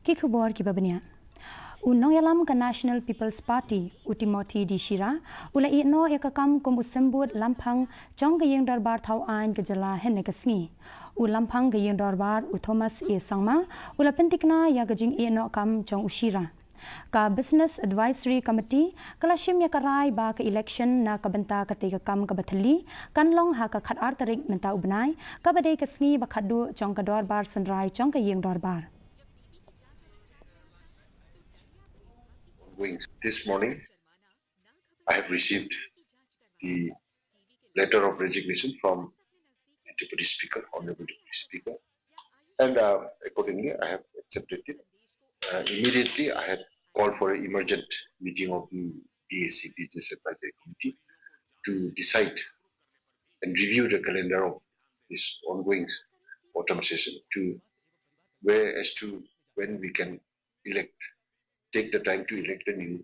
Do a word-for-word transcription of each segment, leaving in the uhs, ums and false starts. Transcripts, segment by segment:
Ki khubor kiba bniah. U nongïalam ka National People's Party, u Timothy D Shira, u la ïehnoh ïa ka kam kum u symbud lamphang jong ka ïing dorbar thaw aiñ ka jylla hynne ka sngi. U lamphang ka ïing dorbar, u Thomas A Sangma, u la pyntikna ïa ka jingïehnoh kam jong u Shira. Ka Business Advisory Committee ka la shim ïa ka rai ba ka election na ka bynta katei ka kam kaba thylli kan long ha ka khatar tarik mynta u bnai, kaba dei ka sngi ba khatduh jong ka dorbar synrai jong ka ïing dorbar. Going this morning, I have received the letter of resignation from the Deputy Speaker, Honorable Deputy Speaker, and uh, accordingly, I have accepted it. Uh, immediately, I had called for an emergent meeting of the B A C, Business Advisory Committee, to decide and review the calendar of this ongoing autumn session to where as to when we can elect, take the time to elect a new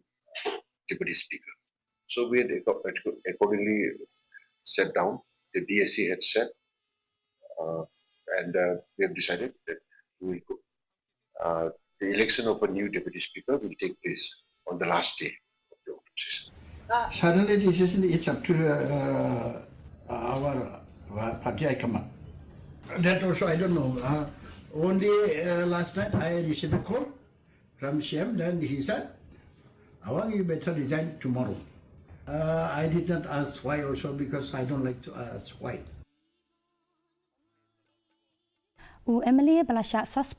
deputy speaker. So we had acco- accordingly sat down. The B A C had sat, uh, and uh, we have decided that we will go. Uh, the election of a new deputy speaker will take place on the last day of the open session. Suddenly decision is up to uh, our uh, party high command. That also I don't know. Uh, only uh, last night I received a call from C M, then he said, "Awang, you better resign tomorrow." Uh, I did not ask why also because I don't like to ask why. U M L A ba la shah suspend